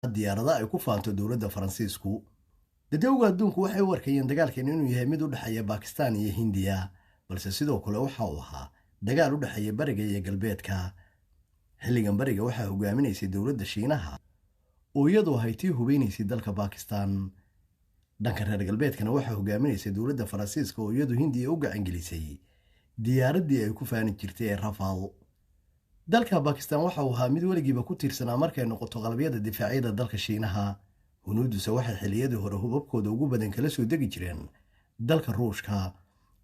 Diyaarada ay ku faanto dowladda Faransiisku. Dadowga adduunku waxay u arkayeen dagaalkan inuu yahay mid u dhexeeya Bakistan iyo Hindiya, balse sidoo kale waxa uu ahaa dagaal u dhexeeya bariga iyo galbeedka. Xilligan bariga waxaa hogaaminaysay dowladda Shiinaha oo iyadu ahay tii hubeynaysay dalka Bakistan. Dhanka reer galbeedkana waxaa hogaaminaysay dowladda Faransiiska oo iyadu Hindiya u gacangelisay diyaaraddii ay ku faani jirtay ee Rafal. Dalka Bakistan waxa uu ahaa mid weligiiba ku tiirsanaa markay noqoto qalabyada difaacyada dalka Shiinaha. Hunuudduse waxay xilliyadii hore hubabkooda ugu badan kala soo degi jireen dalka Ruushka,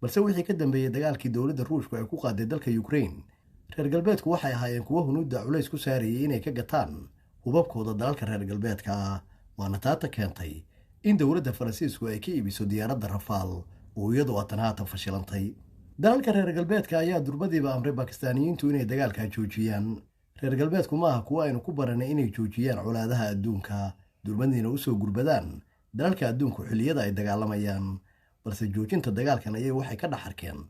balse wixii ka dambeeyey dagaalkii dowladda Ruushku ay ku qaaday dalka Ukrain, reer galbeedku waxay ahaayeen kuwo hunuudda culays ku saarayay inay ka gataan hubabkooda dalalka reer galbeedka ah. Waana taata keentay in dowladda Faransiisku ay ka iibiso diyaaradda Rafaal oo iyadu aatan haatan fashilantay. Dalalka reer galbeedka ayaa durbadiiba amray Bakistaaniyiintu inay dagaalkaa joojiyaan. Reer galbeedku ma aha kuwo aynu ku baranay inay joojiyaan colaadaha adduunka, durbadiina usoo gurbadaan dalalka adduunku xilliyada ay dagaalamayaan, balse joojinta dagaalkan ayay waxay ka dhex arkeen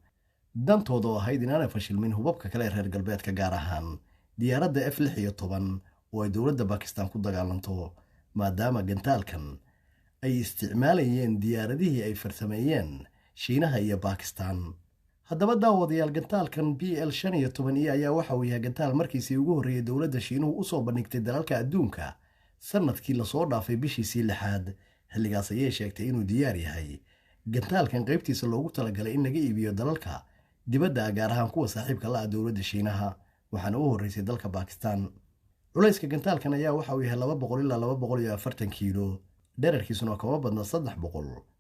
dantooda oo ahayd inaanay fashilmin hubabka kale ee reer galbeedka, gaar ahaan diyaaradda F 16 oo ay dowladda Bakistan ku dagaalanto, maadaama gantaalkan ay isticmaalayeen diyaaradihii ay farsameeyeen Shiinaha iyo Bakistan. Haddaba daawadayaal, gantaalkan BL 15 E ayaa waxa uu yahay gantaal markiisii ugu horreeyey dowladda Shiinuhu usoo bandhigtay dalalka adduunka sanadkii lasoo dhaafay bishiisii lixaad. Xilligaas ayay sheegtay inuu diyaar yahay gantaalkan qaybtiisa loogu talagalay in laga iibiyo dalalka dibadda, gaar ahaan kuwa saaxiibka la ah dowladda Shiinaha, waxaana u horreysay dalka Bakistan. Culayska gantaalkan ayaa waxa uu yahay 200 ilaa 240 kiilo, dherarkiisuna kama badna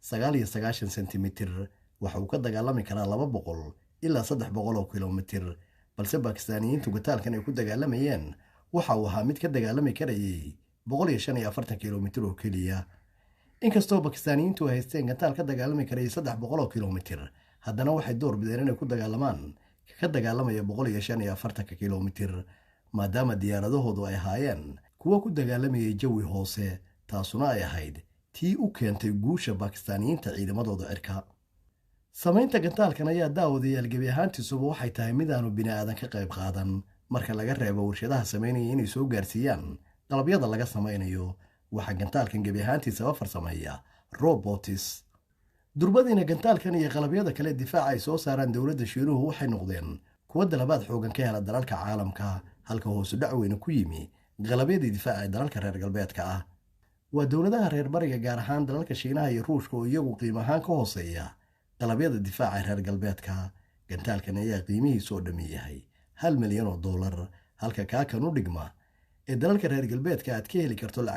399 sentimitir. Waxa uu ka dagaalami karaa 200 ilaa 300 oo kilomitir, balse Bakistaaniyiintu gantaalkan ay ku dagaalamayeen waxa uu ahaa mid ka dagaalami karayay 145 kilomitir oo keliya. Inkastoo Bakistaaniyiintu ay haysteen gantaal ka dagaalami karayay 300 oo kilomitir, haddana waxay door bideen inay ku dagaalamaan ka dagaalamaya 145-ka kilomitir, maadaama diyaaradahoodu ay ahaayeen kuwo ku dagaalamayay jawi hoose, taasuna ay ahayd tii u keentay guusha Bakistaaniyiinta ciidamadooda cirka. Samaynta gantaalkan ayaa, daawadayaal, gebi ahaantiisuba waxay tahay mid aanu bini aadan ka qayb qaadan, marka laga reebo warshadaha samaynaya inay soo gaarsiiyaan qalabyada laga samaynayo. Waxaa gantaalkan gebi ahaantiisaba farsameeya robotis. Durbadiina gantaalkan iyo qalabyada kale difaaca ay soo saaraan dowladda Shiinuhu waxay noqdeen kuwo dalabaad xoogan ka hela dalalka caalamka, halka hoosu dhac weyne ku yimi qalabyadii difaaca ee dalalka reer galbeedka ah. Waa dowladaha reer bariga, gaar ahaan dalalka Shiinaha iyo Ruushka, oo iyagu qiimo ahaan ka hooseeya qalabyada difaaca reer galbeedka. Gantaalkan ayaa qiimihiisu oo dhammi yahay $1 milyan, halka kaakan u dhigma ee dalalka reer galbeedka aad ka heli karto lacag